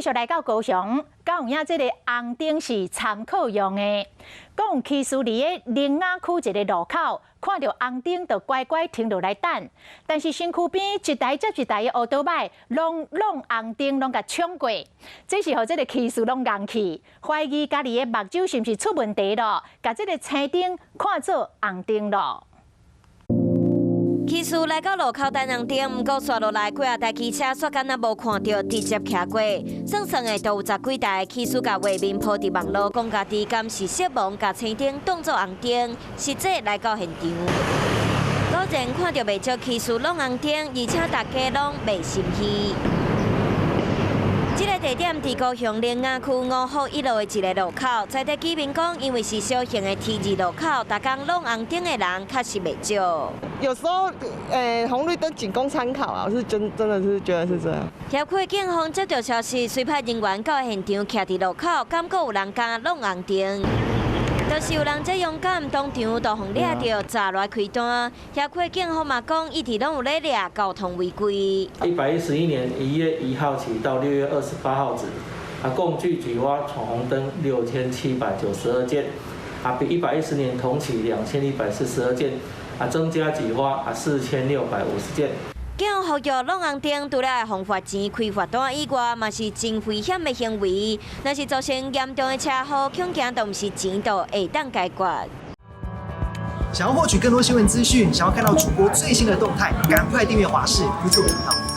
續來到高雄，敢有影這個紅燈是參考用的。講騎士佇个苓雅區一个路口，看著紅燈就乖乖停落來等。但是身軀邊一台接一台的歐多擺，攏挵紅燈，攏共衝過。這是予這个騎士攏戇去，懷疑家己的目睭是毋是出問題囉，共這个青燈看做紅燈囉。騎士來到路口等紅燈，毋過紲落來幾仔台機車，煞敢若無看著，直接騎過。算算的都有十幾台，騎士共畫面 po 佇網路，講家己敢是色盲，共青燈當做紅燈，實際來到現場。果然看著袂少騎士挵紅燈，而且大家攏袂心虛。這个地點佇高雄苓雅區五福一路的一个路口，在地居民講，因為是小型的 T 字路口，逐工挵紅燈的人確實袂少。有時候，紅綠燈僅供參考啊，我是真真的是覺得是這樣。協會警方接到消息，隨派人員到現場，徛佇路口，感覺有人敢挵紅燈。就是有人這勇敢，當場就予掠著，閘來開單。協會警方嘛講，一直攏有咧掠交通違規。111年1月1號起到6月28號止，共計舉發闖紅燈6792件，比110年同期2142件，增加舉發4650件。警方呼籲挵紅燈，除了會予罰錢、開罰單以外，嘛是真危險的行為。若是造成嚴重的車禍，恐驚都毋是錢就會當解決。想要獲取更多新聞資訊，想要看到主播最新的動態，趕快訂閱華視 YouTube 頻道。